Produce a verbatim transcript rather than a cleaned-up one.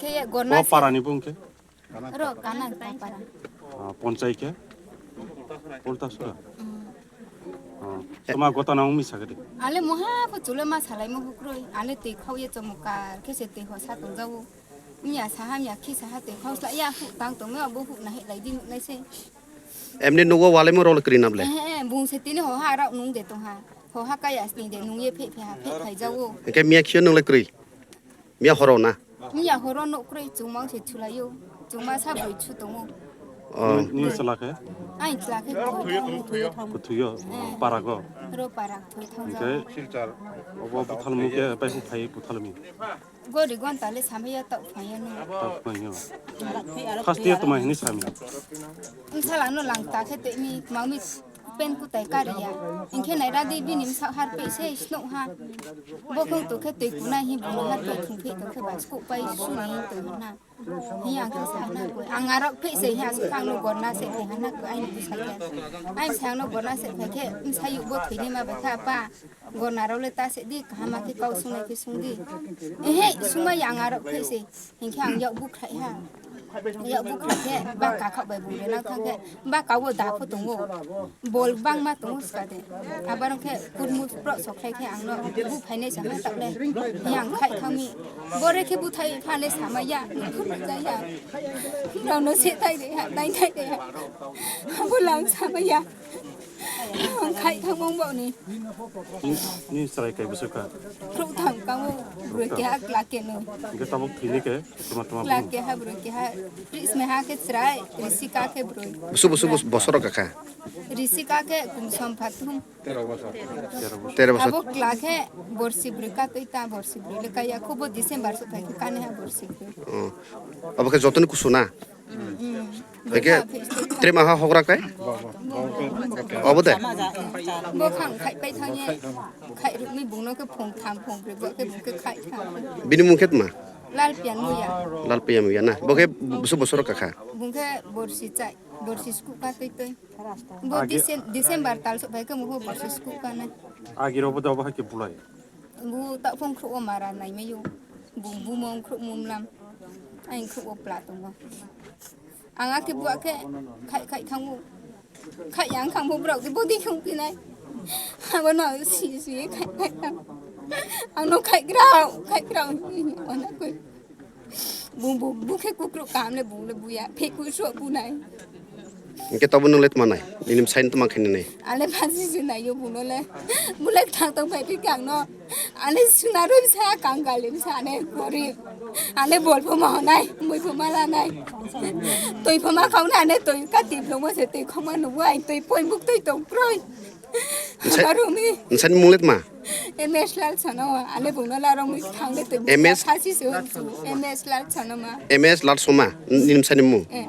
Khe ya gorna O se. Parani bung khe? Ro kana ta para. Ah, ponchai khe? Ulta sura. Mm. Ah, toma gota na umi sagade. Ale moha pho chule ma salai mo hukroi. Ale tei khau ye chomokar khe se tei ho sa tong jawo. Miya saha miya khi saha tei khau sla ya hu tang tong me obo hu na he lai di nai se. Emni nugo wale mo rol kri na ble. Eh, eh, bung se tini ho ha rok nung de tong ha. Ho ha kaya sni de nung ye phe phe ha phe phai jawo. Ke miya khio nung le kri. Miya horo na? Miya horo no kroi chungma se chulayo. Chungma sa boi chu tongo. Oh. Ni chwla khe? Ai chwla khe boi thang. Kuthuyo, parago. Ro para thoi thang Hingke ja. Obo buthalmu khe bai hu phai buthalmi. Gori gon tale samaya tau phaya no. Tau phai no. Khas tiya tuma hini sami. Sala no lang ta khe te mi mami. Pen kutai kariya. Hingkhe naira di bini bwsa harpei se snoh ha. Bokhong tokhe twi kunai hi bono harpei thungphi tokhe ba skok pai suni twi hana. Hi ang khe sana koi. Ang arok phi se hi asuk ang no gorna se khe hana koi aini bwsa khe. Aini sang no gorna se khe khe bwsa yuk bo thwini ma ba kha pa. Gorna rok le ta se di kaham khe kau sungnai khe sung di. Ehe sungma yang arok phi se. Hinkhe ang yak bukhrai ha. Yak bukhrai khe ba kakhak bai bung rena thang khe ba kawo da pho tongo. Bol bangma tongo skade. Abar khe kurmu pro sokhrai khe ang no bu phainai sa ha takle. Yang khai thangmi. Bore khe buthai phale sama ya. Phuru ja ya. Rao no se thai de ha, dai thai de ha. Abo lang sama ya. Ang khai thangmong bo ni. Ni, ni chwrai kai bwswk kha? Khrup thang kamo broi keha kla ke no. Hingke tabuk thini ke tuma tuma Kla bung. Keha broi keha. Pris me ha ke chwrai, risi ka ke broi. Busu busu bus bosoro kakha. Risi ka ke kum som phathum. Tero bosor. Tero bosor. Abo kla ke borsi broi ka twi ta borsi broi le kaya khubo December so thai ke kane ha borsi broi. Oh. Abo ke jotoni kusuna. Hingke trema ha hogra kai? Obo de? Bo khang khai pai thang ye, khai rukmi bungno ke phung tham phung bri bo ke bung ke khai thang. Bini mung khe tma? Lal pian muya. Lal pian muya na. Bo khe busu bosoro kakha. Bung khe borsi chai, borsi sku ka twi twi. Bo Agi- Dicem-, December tal so bai ke muho borsi sku ka na. Agiro bo da bo hai ke bulai. Bu ta phung khruo mara nai mayo. Bung bumung khruo mumlam. Aing khruo pla tongo. Ang akhe buakhe khai khai thango. Khai yang khangbo borok de bodi khung pinai. Abo no si si khai khai thang. Ang no khai grao, khai grao. Ona koi. Bung bu bu khe kukruk kam le bung le buya. Phe ku so bunai. Hingke tobo nung le tma nai? Nini bwsai no tma khe nini? Ale phansi se nai yo bung no le. Bung le thang tong phai phi kang no. Ale suna roi sa kang gali sa ane gorib. Ale bol pho ma honai, mui pho ma lanai. Toi pho ma khau na ane toi ka tip lo mo se toi khong ma nubu ai toi poi buk toi tong kroi. Nsai- Harumi. Nsani mung le tma? M S Lal Sanoma. Ale bung no la rong mui thang le toi. M S? Khasi se hon su. M S Lal Sanoma. M S Lal Soma. Nini bwsai ni mung? Eh,